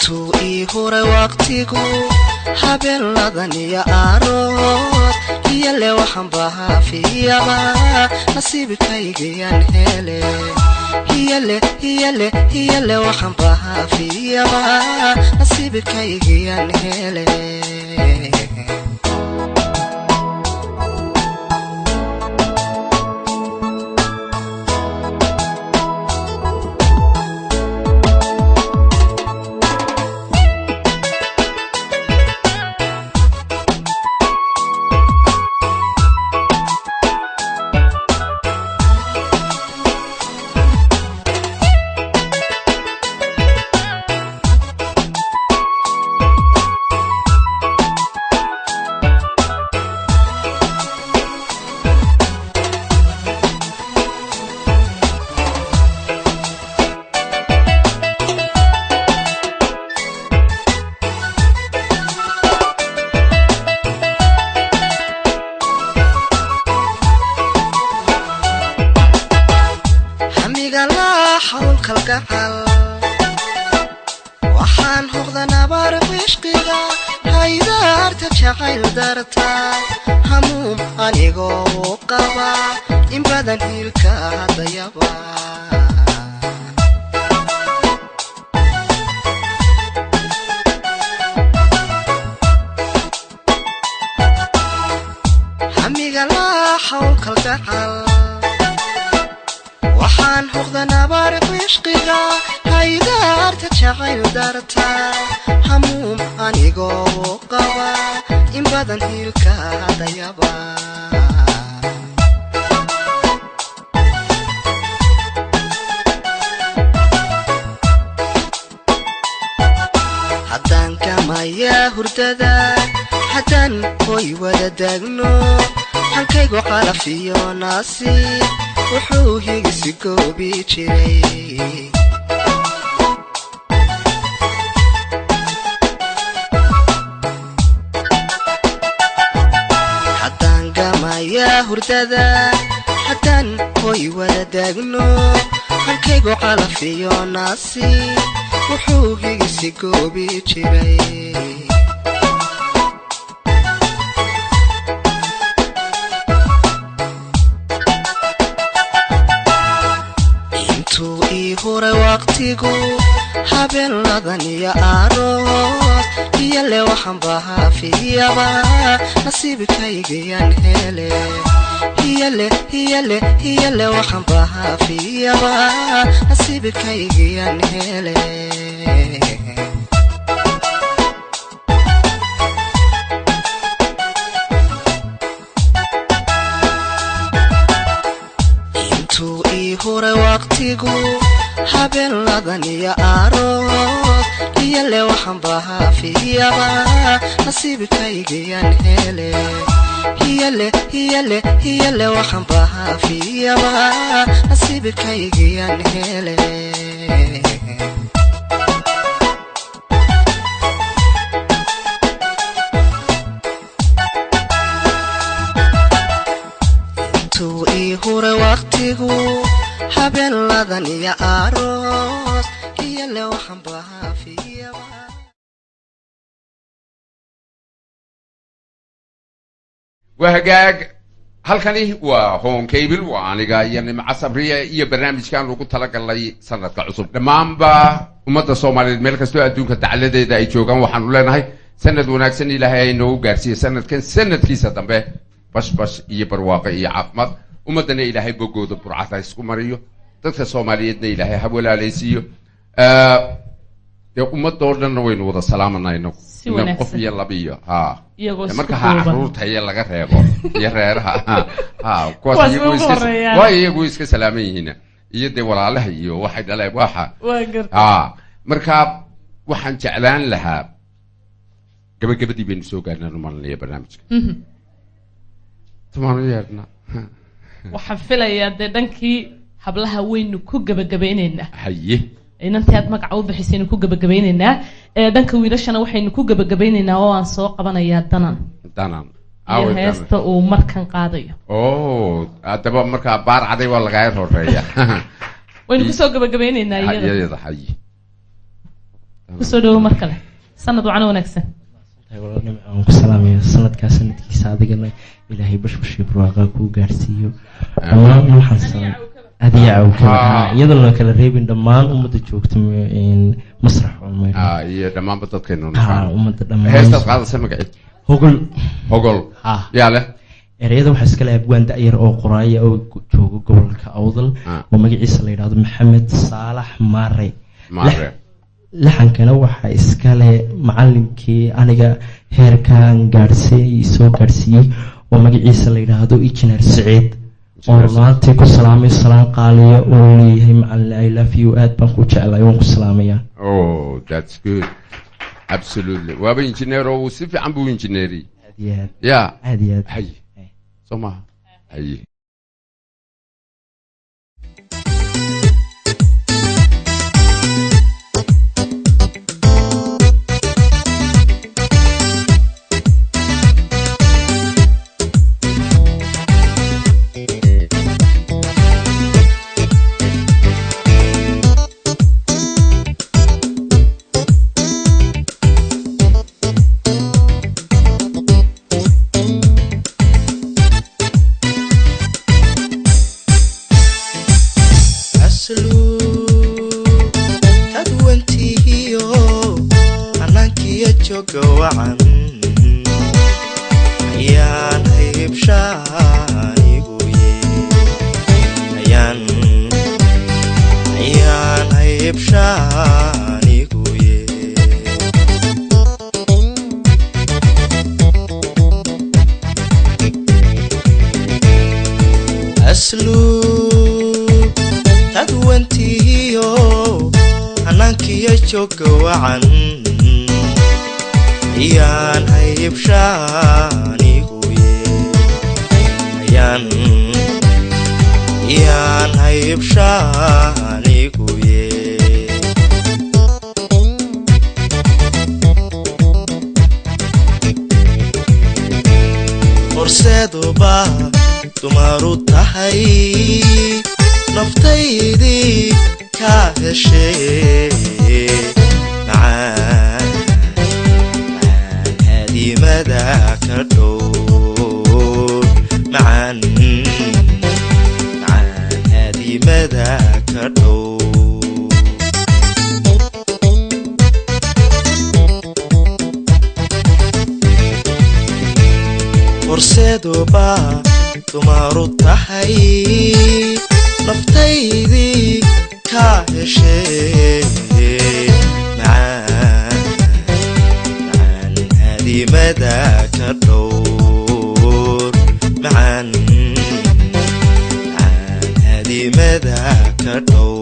Intuu ii huray waqtigu habeenladan iyo aroos, iyale waxaan bahaafiyaba nasiibkaygayaan hele. Iyale iyale iyale waxaan bahaafiyaba nasiibkaygayaan hele. Hamiga laa xawlkalgacal waxaan hoqda nabar cishqiga, haydaarta jacayl darta hamuum anigoo u qaba in badan hiilka dayaba. Hamiga laa xawlkalgacal waxaan hoqda nabar cishqiga, haydaarta jacayl darta hamuum anigoo u qaba in badan hiilka dayaba. Haddaan kamayaa hurdada, haddaan hoy wada daagno, hankaygu calaf iyo naasiib wuxuu higisi goobi jiray. Haddaan gamayaa hurdada, haddaan hoy wada daagno, hankaygu calaf iyo naasiib wuxuu higisi goobi jiray. Intuu ii huray waqtigu habeenladan iyo aroos, iyale waxaan bahaafiyaba nasiibkaygayaan hele. Iyale iyale iyale waxaan bahaafiyaba nasiibkaygayaan hele. Intuu ii huray waqtigu habeenladan iyo aroos, iyale waxaan bahaafiyaba nasiibkaygayaan hele. Iyale iyale iyale waxaan bahaafiyaba nasiibkaygayaan hele. Intuu ii huray waqtigu habeenladan iyo aroos, iyale waxaan bahaafiyaba. Waa hagaag, halkani waa Home Cable, waa aniga iyo Nimco Sabriya iyo barnaamijkan ugu talagalnay sanadka cusub. Dhammaanba ummadda Soomaaliyeed meel kastoo adduunka dacladeeda ay joogaan waxaanu leenahay sanad wanaagsan, Ilaahay ay noogu gaarsiiye sanadkan sanadkiisa dambe bashbash iyo barwaaqo iyo caafimaad. Ummaddana Ilaahay bogooda burcad ha isku mariyo, dadka Soomaaliyeedna Ilaahay ha walaalaysiiyo. Dee ummadoo dhanna waynu wada salaamanaa inagu Si wanaagsan. Qof iyo laba iyo ha iyagoo isku marka ha duuban. Caruurta iyo laga reebo iyo reeraha ha kuwaas Kuwaas iyagu way ugu iska horeeyaan. Waa iyagu iska salaaman yihiin iyo dee walaalaha iyo waxay dhaleen waxa Waa garta. Ha, marka waxaan jeclaan lahaa gabagabadii baynu soo gaarnaan u malinaya barnaamijka tumaanu yeedhna. Waxaan filayaa dee dhankii hablaha waynu ku gebagabaynaynaa. Haye. Inantii aad magaca u bixisaynu ku gebagabaynaynaa. Ee dhanka wiilashana waxaynu ku gebagabaynaynaa oo aan soo qabanayaa Danan Danan iyo aaway Danan. Heesta uu markan qaadayo. Oh, haddaba markaa baar caday waa lagaa horeeya. Waynu kusoo gebagabaynaynaa iyada. Iyada haye. Kusoo dhawo mar kale, sanad wacan oo wanaagsan. Waan ku salaamaya sanadkaa sanadkiisa, adigana Ilaahay bashbashii barwaaqa kuu gaarsiiyo. Dhammaan waxaan salaam adiga cawkaba, iyadoon la kala reebin dhammaan ummadda joogta masrax oo meel iyo dhammaanba dadkaynu naqaan, ummadda dhammaan. Heestaad qaadaysa magaceed? Hogol. Hogol. Yaa leh Ereyada? Waxaa iska leh abwaan da'yar oo qoraaya oo jooga gobolka Awdal oo magaciisa la yidhaahdo Maxamed Saalax Maare. Maare. Laxankana waxaa iskale macalinkii aniga heerkan gaadhsiiy soo gaadhsiiyey oo magaciisa la yidhaahdo Engineer Siciid, oo runaantii ku salaamay salaan qaaliya oo leeyahay: "Macalin, I love you, aad baan ku jeclay, waan ku salaamayaa." Oh, that's good, absolutely. Waaba engineer oo uu si fiican buu engineeriyey. Aad iyo aad. Ya. Aad iyo aad. Hay soo maha, haye. Asluub kadwantihiyo hanaankiyo jooga wacan ayaan haybshaaniguye, ayaan haybshaaniguye. Asluub kadwantihiyo hanaankiyo jooga wacan ayaan haybshaaniguye, ayaan haybshaaniguye. Horseeduba dumaru tahay naftaydii ka heshee, macaan macaan hadimada ka dhowr, macaan macaan hadimada ka dhow. Horseeduba dumaru tahay naftaydii ka heshee, macaan macaan hadimada ka dhowr, macaan macaan hadimada ka dhow.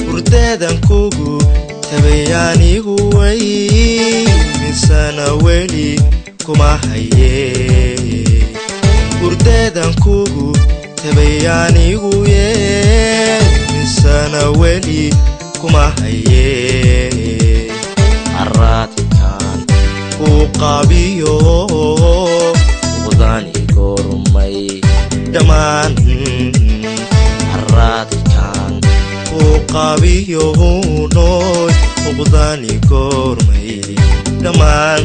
Hurdadan kugu tabayaanigu way misana weli kuma haye, hurdadan kugu tabayaanigu ye misana weli kuma haye. Araadkaan ku qabiyo udani gormay dhammaan, araadkaan ku qabiyo hunoy uqdani gormay dhammaan.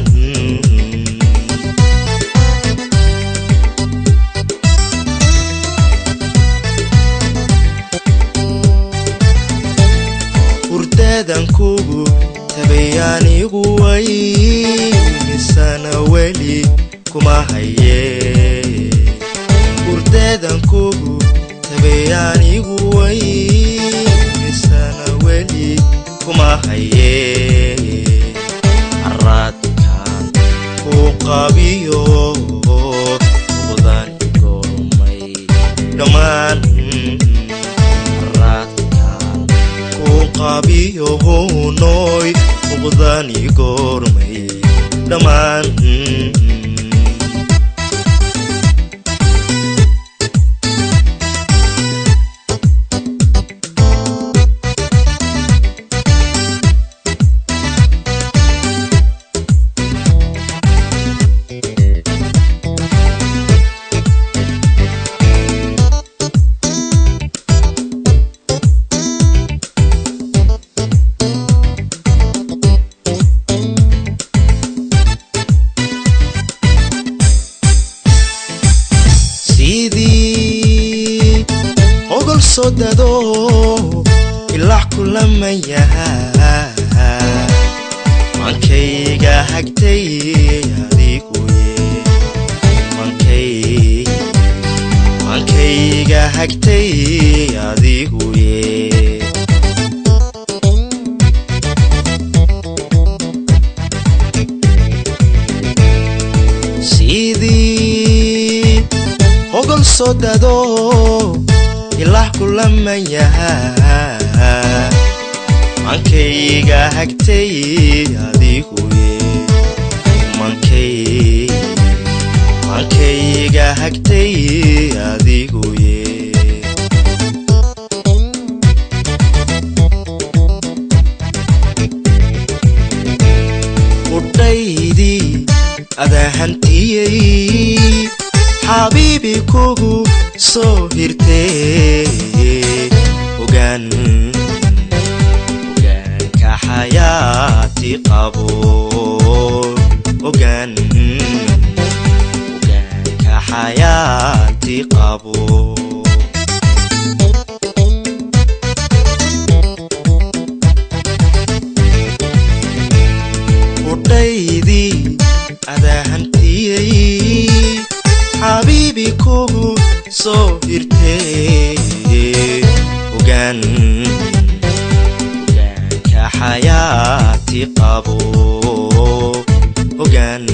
Hurdadan kugu tabayaanigu way misana weli kuma haye, hurdadan kugu tabayaanigu way misana weli kuma haye. Araadkaan ku qabiyo uqdani gormay dhammaan, araadkaan ku qabiyo hunoy uqdani gormay dhammaan. Sidii ogol soo dado ilax kulamayaha, mankayga hagtay adiguye, mankayga hagtay adiguye. Sidii ogol soo dado ilax kulamayaha, mankayga hagtay adiguye, mankayga hagtay adiguye. Udhaydii adahantiyey, xabiibi kugu soo hirtee, ogaan ogaanka xayaati qabo, ogaan ogaanka xayaati qabo. Udhaydii adahantiyey, xabiibi kugu soo hirtee, ogaan ogaanka xayaati qabo, ogaan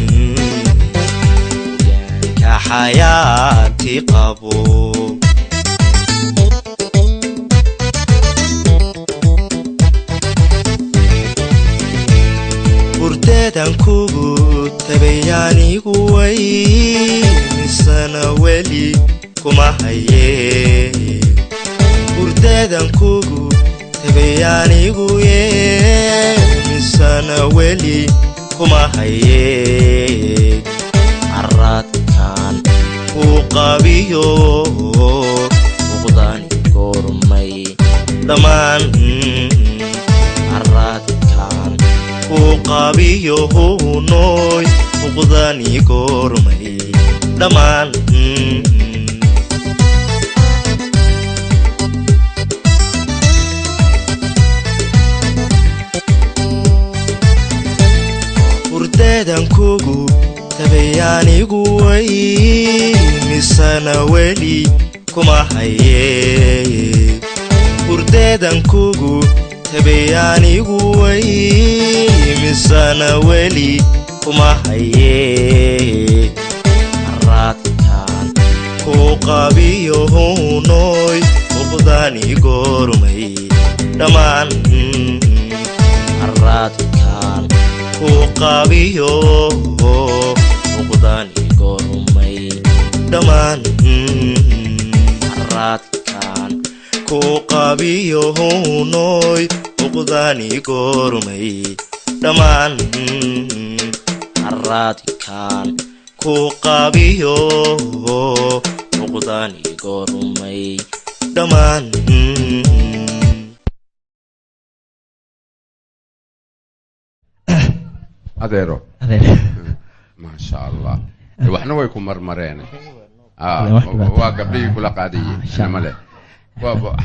ogaanka xayaati qabo. Hurdeedan kugu tabay anigu way, misana weli kuma haye. Hurdeedan kugu tabay anigu ye, misana weli kuma haye. Caradkan kuu qabiyo uqdani goormay dhammaan, caradkan kuu qabiyo hunoy uqdani goormay dhammaan. Hurdeedan kugu tabay anigu way, misana weli kuma haye. Hurdeedan kugu tabay anigu way, misana weli kuma haye. Caradkan kuu qabiyo hunoy uqdani goormay dhammaan, caradkan kuu qabiyo uqdani goormay dhammaan, caradkan kuu qabiyo hunoy uqdani goormay dhammaan, caradkan kuu qabiyo uqdani goormay dhammaan. Adeero. Adeer. Maasha Allah, waxna way ku marmareen. Wax dhibaato. Waa gabdhihii kula qaadayey. Insha male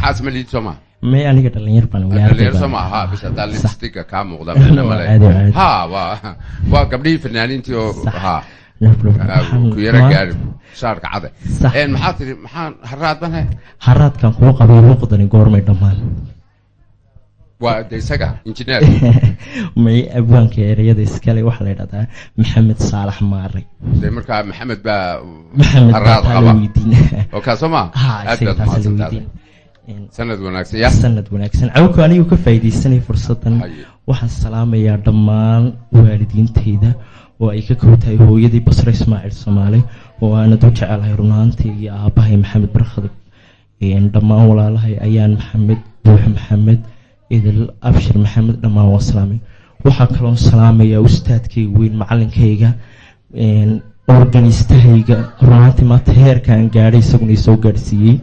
xaas ma liid sooma? May, aniga dhalinyar baan weli, arday dhalinyar baan. Sooma ha bis hadaa Sax. Lipsticka kaa muuqda micno male. Caadi, caadi. Ha, waa gabdhihii fanaaniintii oo Sax. ha No problem. Ku yara gaari shaarka cade. Sax. Maxaa tiri? Maxaan haraad ban he? Haraadkan kuu qabay luuqdani goormay dhammaan. Waa de isaga injineer. May, abwaanka ereyada iskale waxaa la yidhahdaa Maxamed Saalax Maare. De markaa Maxamed baa Maxamed baa haraad taa la qaba weydiin. Oo kaa soo ma Ha, aad isaga baad taasa la mahadsantahay. weydiin. Sanad wanaagsan ya. Sanad wanaagsan cawka, anigu ka faa'iidaysanay fursadan. Haye. Waxaan salaamayaa dhammaan waalidiintayda oo ay ka kow tahay hooyadii Basre Ismaaciil Soomaali oo aanad u jecelahay runaantii, iyo aabbahay Maxamed Barkhadib, dhammaan walaalahay Ayaan Maxamed, Buux Maxamed, Idil Abshir Maxamed, dhammaan waan salaamay. Waxaa kaloon salaamayaa ustaadkayga weyn, macalinkayga, organistahayga, runaantii maanta heerkaan gaadhay isaguna isoo gaadhsiiyey,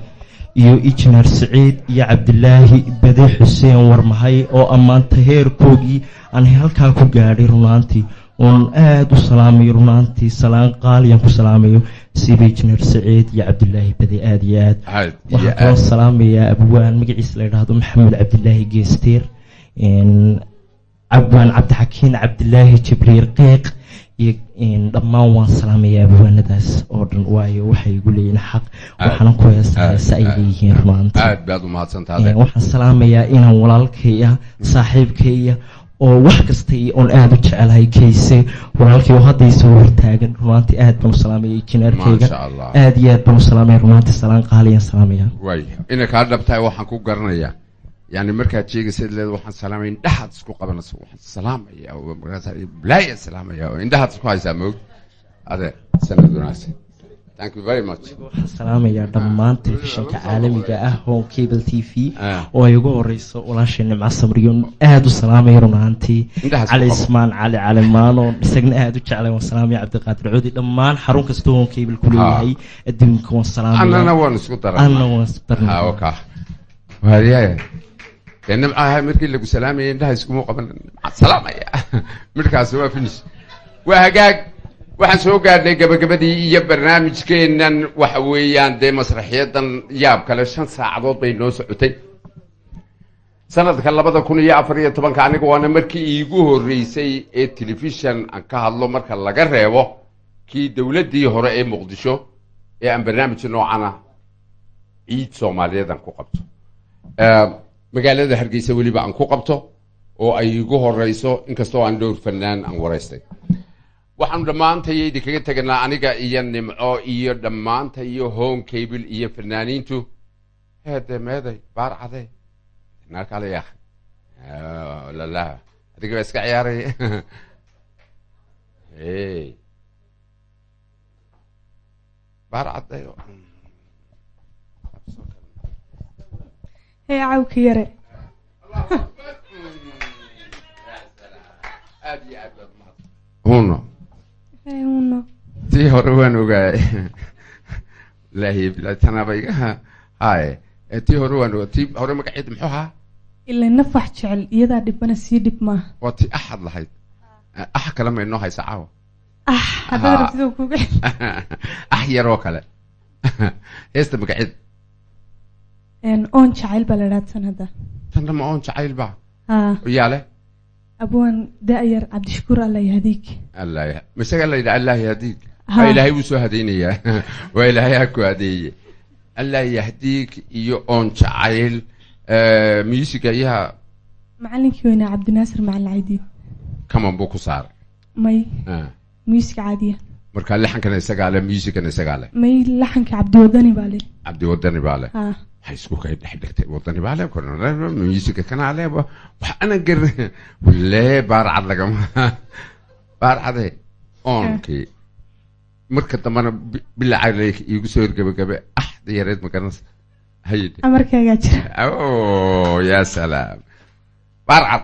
iyo injineer Siciid iyo Cabdilaahi Bade Xuseen Warmahay oo ammaanta heerkoogii aan halkaa ku gaadhay runaantii. Oon aada u salaamayo runaantii, salaan qaaliyan ku salaamayo siba Injineer Saciid iyo Cabdilaahi Bade aada iyo aad. Aad iyo Waxaan kaloo aad. salaamayaa abwaan magaciisa la yidhaahdo Maxamed Cabdilaahi Geestiir, abwaan Cabdixakiin Cabdilaahi Jibriil Qiiq iyo dhammaan waan salaamayaa abwaanadaas oo dhan, waayo waxay igu leeyihiin xaq, waxaana ku heestaa heese ay leeyihiin runaantii. Aad baad u mahadsantahay. Waxaan salaamayaa inaan walaalkay ah, saaxiibkay ah, oo wax kasta iyo oon aada u jecelahay, Kayse walaalkay oo hadda isoo hortaagan. Runaantii aad baan u salaamaya injineerkayga. Maasha Allah. Aad iyo aad baan u salaamaya runaantii, salaan qaaliyaan salaamaya. Waay, inay kaa dhabtahay waxaan ku garanayaa, yani markaad sheegaysaad leed waxaan salaamaya, indhahaad isku qabanaysa, waxaan salaamaya oo markaas balaaya salaamaya oo indhahaad isku haysaa moog. Adeer, sanad wanaagsan, thank you very much. Waxaan salaamayaa dhammaan telefishinka caalamiga ah Home Cable TV oo ay ugu horeyso walaashay Nimco Samriyon, aada u salaamaya runaantii. Indhahaas ku Cali qabo. Ismaan Cali Calimaano isagna aada u jeclay waan salaamaya, Cabdiqaadir Cudi, dhammaan xarun kasta Home Cable ku leeyahay adduunka waan salaamaya. Annana waan isku daranaa. Anna waan isku darnaa. Ha, waka waayahay dee Nimcaha markii lagu salaamayay indhaha iskuma qaban, Nimca salaamaya midhkaasi waa finish. Waa hagaag, waxaan soo gaadhnay gabagabadii iyo barnaamijkeennan. Waxa weeyaan dee masraxiyadan yaab kale 5 saacadood bay noo socotay sanadka 2014-ka. Aniga waana markii iigu horreysay ee telefishan aan ka hadlo, marka laga reebo kii dowladdii hore ee Muqdisho ee aan barnaamij noocana ciid Soomaaliyeed aan ku qabto, magaalada Hargeysa weliba aan ku qabto oo ay iigu horeyso, inkastoo aan dhowr fanaan aan waraystay. Waxaanu dhammaantay idinkaga teganaa, aniga iyo Nimco iyo dhammaanta iyo Home Cable iyo fanaaniintu. Heede meeday baar cade naarkale yaakh lalaha adiga baa iska ciyaaray. Hey, baar cade. Hee cawka yare. Aad iyo aad baad umahadsan huno. Hee uno. Tii hore waan ogaay, wallaahi bilahi tanaaba iga haye. Tii hore waan ogaa, tii hore magaceed muxuu ahaa? Ilaa naf wax jecel iyadaa dhibana sii dhib maaha. Waa tii axad lahayd, ax kale ma inoo haysa caawa? Ah, haddaad rabtid oo kuga. Ax yaroo kale heesta magaceed. Oon jacayl baa la idhaha tan hadda. Tanna ma oon jacayl ba? Haa. Yaa leh? Abwaan da'yar Cabdishakuur Alla Yahdiig. Allah misaga la yidhaha Allah yahdiik. Ha. Waa Ilaahay wuu soo hadaynayaa, waa Ilaahay ha ku hadeeye. Allah yahdiik iyo oon jacayl, musiga iyaha? Macalinkii weynaa Cabdinaasir Macalin Caydiid. Kaman buu ku saaray? May. Music caadiya. Marka laxankana isagaa leh, musicana isagaa leh? May, laxanka Cabdiwadani baa leh. Cabdiwadani baa leh. Haa. Waxay isku kay dhex dhigtay, wadani baa leh, musica kanaa leh, wax anan garan walee. Baarcad lagama baarcade oonkii marka dambena bilaa caleyk iigu soo horgebagabe axda yareed ma garanaysa hayde. Amarkaagaa jira. Oh, ya salaam, baarcad.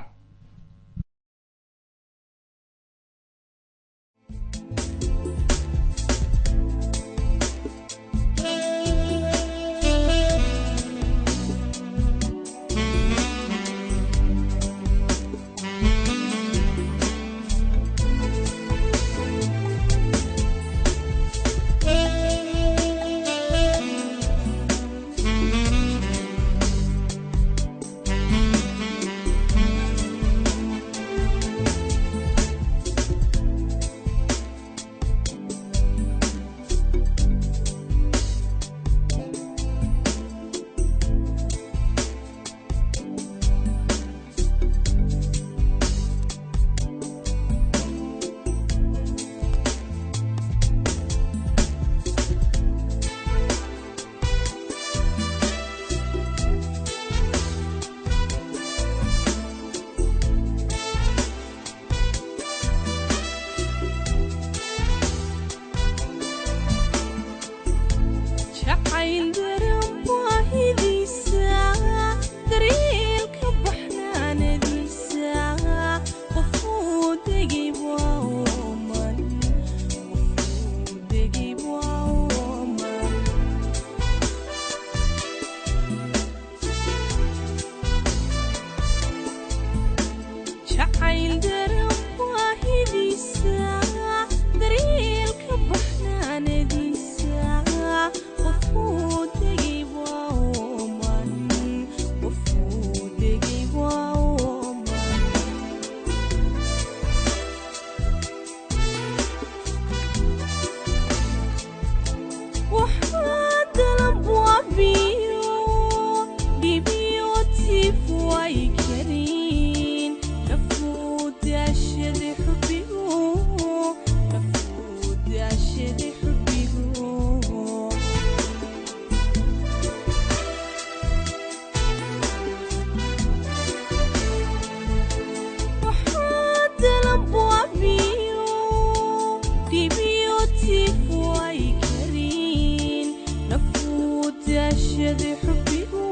daashaday xubbigu,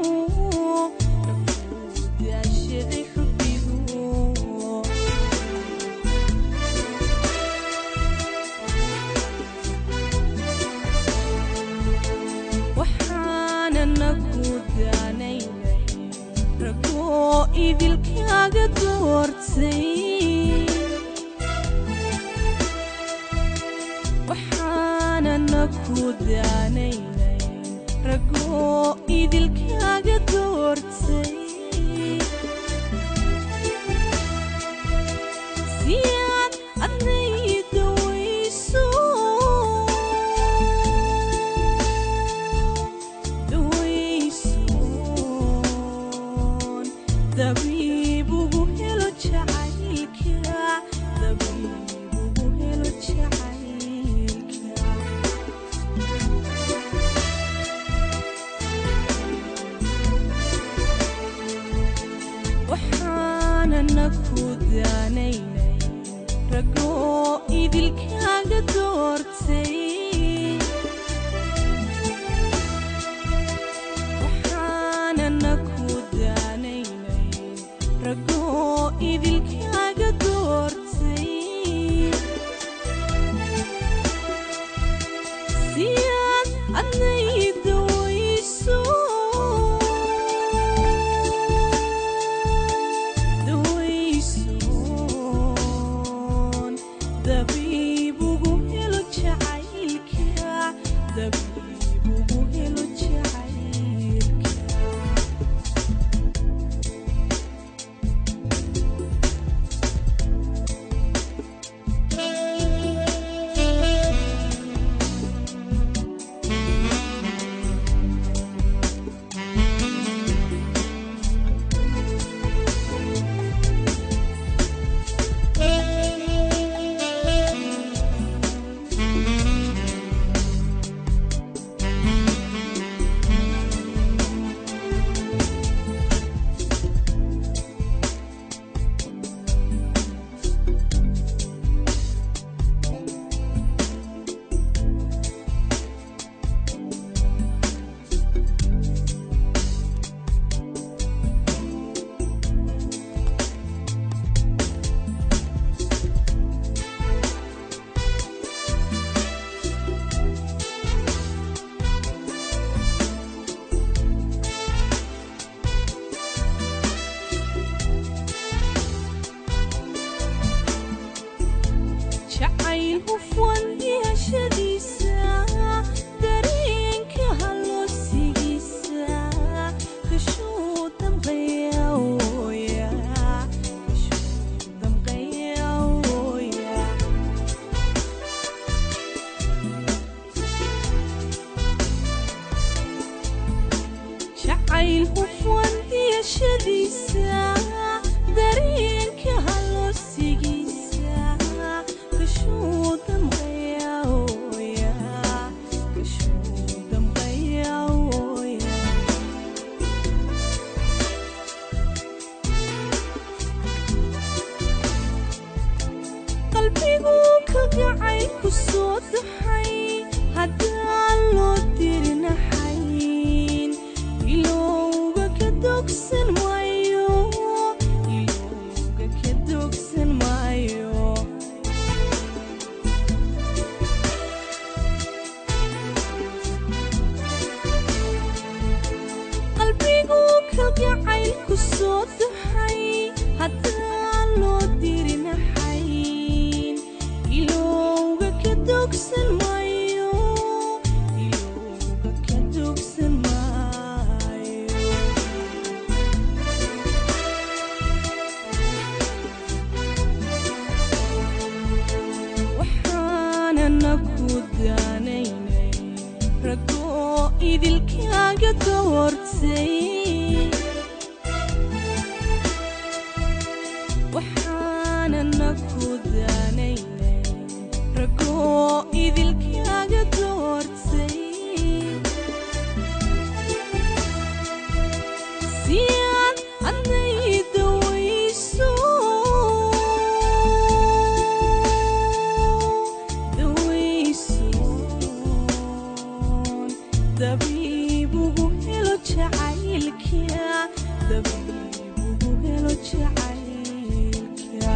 nafuu daashaday xubbigu. Waxaanana ku daanaynay ragoo idilkaaga doortay, waxaanana ku daanaynay ragoo idilkaaga doortay. Si aad adnay dawayso, dawaysoon dabiib ugu helo jacaylka, dabiib ugu helo jacaylka. Waxaanana ku daanaynay ragoo idilkaaga doortay, waxaanana ku daanaynay ragoo idilkaaga doortay. Si aad adnay dawayso, dawaysoon dabiib ugu helo jacaylka, dabiib ugu helo jacaylka. Jacayl hufan yeeshadiisa, dareenka haloosigiisa, kashuu damqayawya, kashuu damqayawya. Jacayl hufan yeeshadiisa, dareenka haloosigiisa, kashuu damqayawya, kashuu damqayawya. Qalbigu kalgacayl ku soo daxay haddaan loo dirinaxayn, ilowga ka dogsan maayo, ilowga ka dogsan maayo. Qalbigu kalgacayl ku soo daxay haddaan loo dirinaxayn, ilowga ka dogsan maayo, ilowga ka dogsan maayo. Waxaanana ku daanaynay ragoo idilkaaga doortay, waxaanana ku daanaynay ragoo idilkaaga doortay. Si aad adnay dawayso, dawaysoon dabiib Dabiibugu helo jacaylka, dabiibugu helo jacaylka.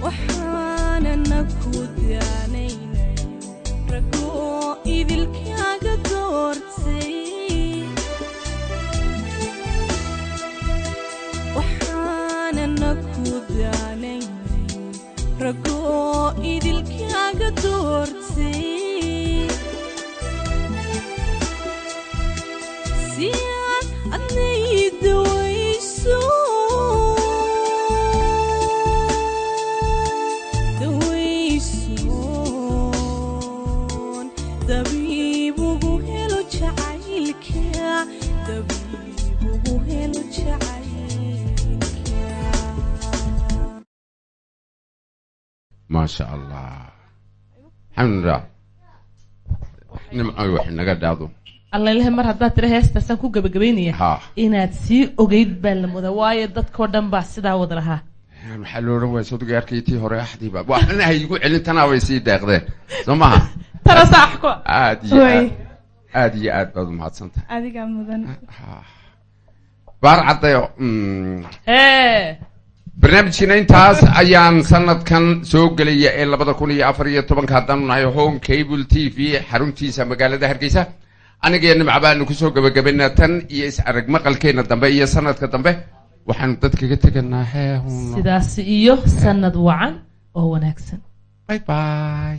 Waxaanana ku daanaynay ragoo idilkaaga doortay, waxaanana ku daanaynay ragoo idilkaaga doortay, si aad adnay dawayso, dawaysoon dabiibugu helo jacaylka, dabiibugu helo jacaylka. Maasha Allah, alxamdulilah. Nimcoy wax inaga dhaado. Allailahi, mar haddaad tira heestaasaan ku gabagabaynaya, ha, inaad sii ogeyd baa la moodaa, waayo dadkoo dhan baa sidaa wada lahaa. Maxaa loo odhan waaya sodogay tii hore axdiiba waxna hay igu celin, tanaa way sii deeqdeen, soo maha? Tana saax ku aad iyo Way. aad aad iyo aad baad umahadsantahay. Adigaa mudan. Baar caddayo. Hee. Barnaamijkiina intaas ayaan sanadkan soo gelaya ee 2014-ka haddaanu nahay Home Cable TV xaruntiisa magaalada Hargeysa. Anigee Nimca baanu kusoo gabagabaynaa. Tan iyo is arag maqalkeena dambe iyo sanadka dambe, waxaanu dadkaga teganaa hee huno sidaas iyo sanad wacan oo wanaagsan. Bye bye.